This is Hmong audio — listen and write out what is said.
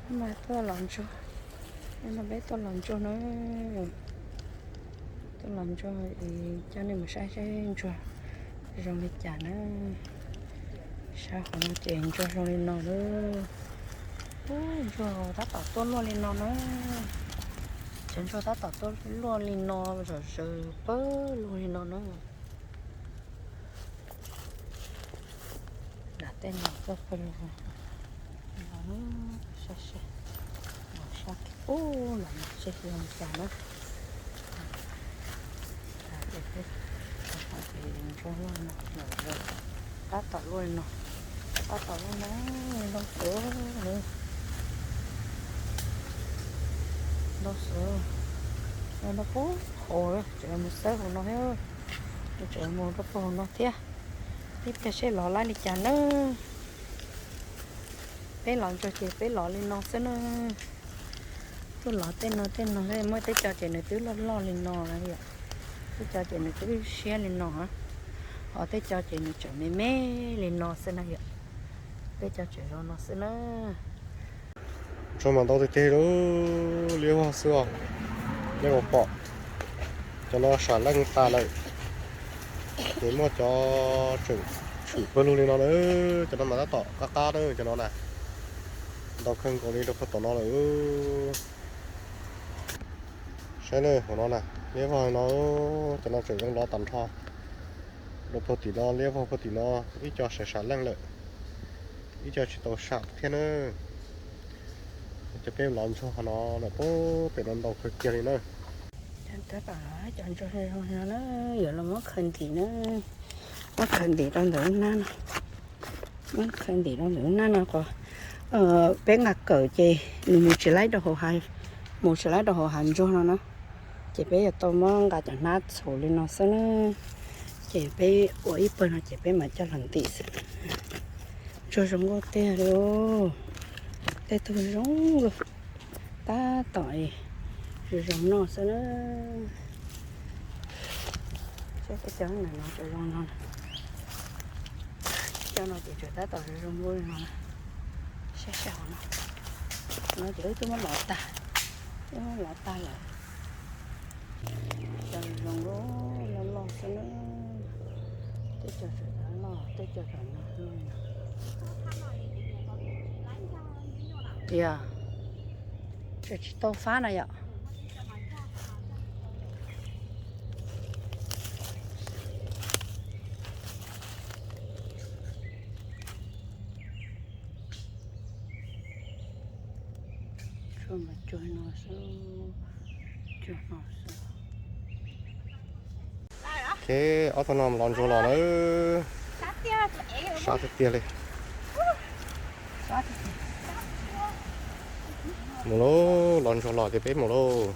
Mas tuaj los ntsuag, no peb tuaj los ntsuag na. Tuaj los ntsuag es coj nej mus saib saib ntsuag zoo li cas na. Sab qhov no ces ntsuag zoo li no na. Ub, ntsuag tab tom tuaj luaj li no na. Cov ntsuag tab tom tuaj luaj li no, zom zaws pawg lug li no na. Nram tej no tuaj pawg lug no, saib saib, los sab pub los no seb zoo li cas na. Ntsuag luaj no, tab tom luaj li no, tab tom luaj no, ntau xwb, ntau xwb, no pub hauv, tseem mus xawb hauv no thiab, tseem mus rau pem hauv no thiab. Ib pliag seb lov laib li cas na. Peb los ntsuag ces peb los li no xwb na. Tuaj los tej no tej no, muaj tej co ces nws twb loj loj li no yom, tej co ces nws twb siab li no, ho tej co ces nws tseem me me li no xwb na yom. Tej co tseem zoo no xwb na. Ntsuag mas ntau tiag tiag li, liab vog xwb os. Nej puas pom, cov no sam leej tas lawm, ces muaj cov tseem tshwm pawg lug li no na. Cov no mas tab tom qab qab na, cov no na, ntau kawg nkaus li rau puag tom no lawm. Saib na, hauv no na, liab vog no, cov no tseem zoo lov tag nrho. Rau puag tim no, liab vog puag tim no, ib co sam sam leej lawm, ib co tsis tau sam thiab na. Ces peb los ntsuag qhov no lawm, pem no ntau kawg kiag li na. Tab tom los cov ntsuag zoo no na, yuav los muab khaws ntim na, muab khaws ntim rau ntawm lub hnab no, muab khaws ntim rau ntawm lub hnab no kom peb nqa kawm ces nws mus tsis laib rau hauv hav, mus tsis laib rau hauv hav ntsuag no na. Ces peb yuav tau muab nqa cov hnab txhuv li no xwb na. Ces peb ua ib pawg no ces peb mam coj los ntim xwb. Ntsuag zoo nkauj tiag li, tej tug zoo nkauj, tab tom zoo zoo noj xwb na. Saib tej cov no tseem zoo no, cov no ces tseem tab tom zoo zoo nkauj li no. Saib saib hauv no, no ces wb twb muab lov tag, twb muab lov tag lawm. Cov zoo nkauj loj loj xwb na. Tej cov tseem loj, tej cov tseem no. Yog, tseem tsis tau fab na yom. Cuag no xwb, cuag no xwb. Ok, ob tug no los ntsuag los na. Sab tiag tiag li. Mus lauj, los ntsuag los ces peb mus lauj.